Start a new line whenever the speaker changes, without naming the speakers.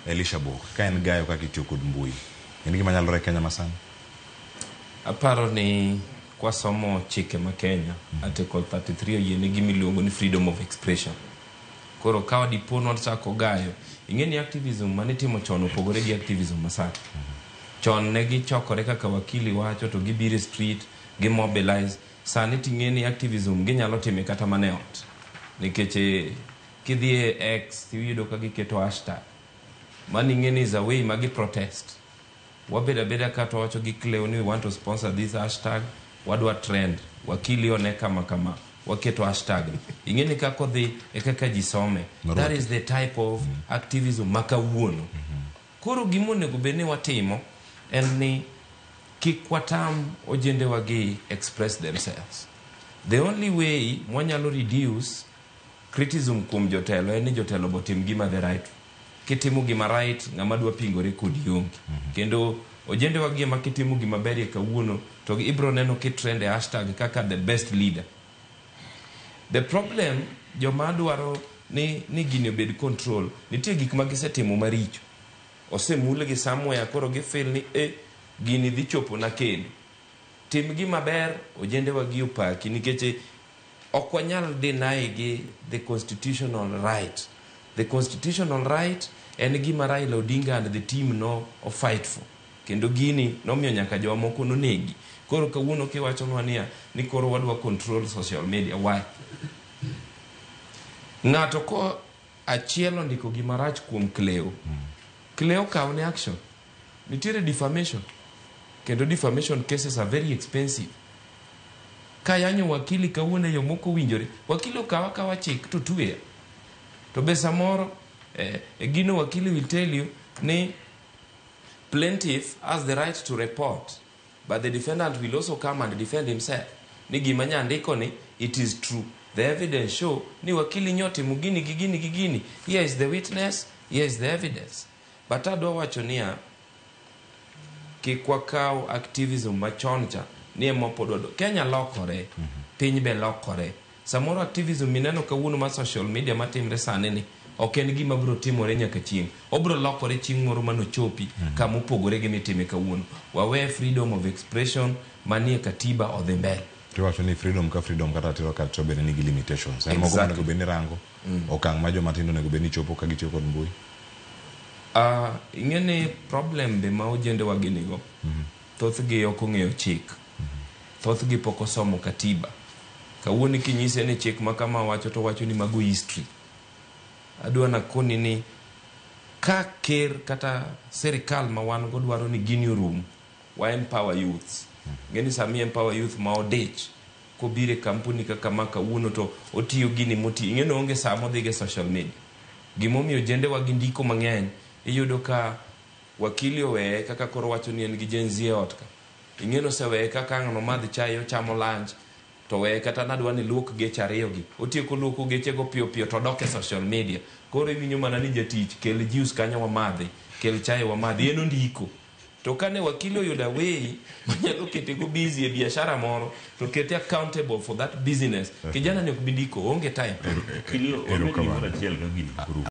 Elisha Bok, ka en gayo kaka itiyo kod mbui, en gima nyalore e Kenya masani?
Aparo ni kwasomo chike ma Kenya, Article 33 oyiene gima iluongo ni freedom of expression. Koro ka dipo ni wachako gayo, ing'e ni activism mane itimo chon opogore gi activism masani. Chon ne gichokore kaka wakili wacho to gibiro e street, gi mobilize. Sani ting'e ni activism ginyalo time kata mana e ot. Nikech kidhi e X tiyudo ka giketo hashtag. Mano ing'e ni is a way ma gi protest. Wabedo abeda ka to wawacho gi Cleo ni we want to sponsor this hashtag, wadwa trend, wakili one kama kama, waketo hashtag ni. Ing'e ni kaka odhi e kaka ji some. That is the type of activism ma kawuono. Koro gima onego bed ni watimo en ni kik watam ojendewa gi express themselves. The only way mwanyalo reduce criticism kuom jotelo en ni jotelo botim gima the right. Kitimo gima right, ng'ama dwa pingore kodi onge. Kendo ojendewa gi ema kitimo gima berie kawuono to ibro neno kitrend e hashtag kaka the best leader. The problem joma dwaro ni gini obed control, nitie gik ma gisetimo maricho. Osemulgi somewhere koro gifeel ni gini dhi chopo na kendo. Tim gima ber, ojendewa gi opaki nikech ok wanyal deny gi the constitutional right. The constitutional right en gima Raila Odinga and the team no o fight for. Kendo gini nomiyo nyaka joma moko nonegi. Koro kawuono kiwachonwa niya ni koro wadwa control social media, why? Ng'ato ko achiel ondiko gima rach kuom Cleo. Cleo kaw ne action. Nitiere defamation. Kendo defamation cases are very expensive. Ka yanyo wakili kawuono e yo mok owinjore, wakili okaw akawa chik to tweya. To be samoro gino wakili will tell you ni plaintiff has the right to report, but the defendant will also come and defend himself. Ni gima nyandiko ni it is true. The evidence show ni wakili nyotimo gini gi gini gi gini. Here is the witness, here is the evidence. But adwa wacho niya, kik wakaw activism machon cha ni ema pod wadwa. Kenya lokore, piny be lokore. Samoro activism mineno kawuono mar social media matimre sani ni ok en gima biro timore nyaka chieng'. Obiro lokore chieng' moro manochopi kama opogore gi mitime kawuono. Wawe freedom of expression manie katiba odhi mbele.
Tiwacho ni freedom ka freedom kata ratiro ka ratiro bende nigi limitations. En moko onego bed ni rango okang' ma joma tindo onego bed ni chopo ka gitiyo kod mbui.
Ing'e ni problem be ma ojendewa gi nigo, thothgi ok ong'eyo chik. Thothgi pok osomo katiba. Kawuono kinyise ni chik ma kama wacho to wacho ni mago history. Adwa nakoni ni ka ker kata sirikal ma wan go dwaro ni gini orum, wa empower youths. Ng'e ni sami empower youth ma odich kobiro e kampuni kaka ma kawuono to otiyo gini motiyo. Ing'e ni oonge saa modhi e social media. Gimomiyo ojendewa gi ndiko mang'eny, iyudo ka wakili oweye kaka koro wacho ni en gi Gen Z e ot ka. Ing'e ni oseweye kaka ang' nomadh chai ochamo lunch to weye kata nadwa ni luok geche ariyo gi. Otieko luoko geche go piyo piyo to odok e social media. Koro iwinjo mana ni jatich kel juice kanyo wamadhi, kel chai wamadhi, en ondiko. To kane wakili oyudo away manyalo kete go busy e biashara moro to kete accountable for that business. Kijana ni ok bi ndiko, oonge time.
Kilio, wamed gimoro achiel ka gini.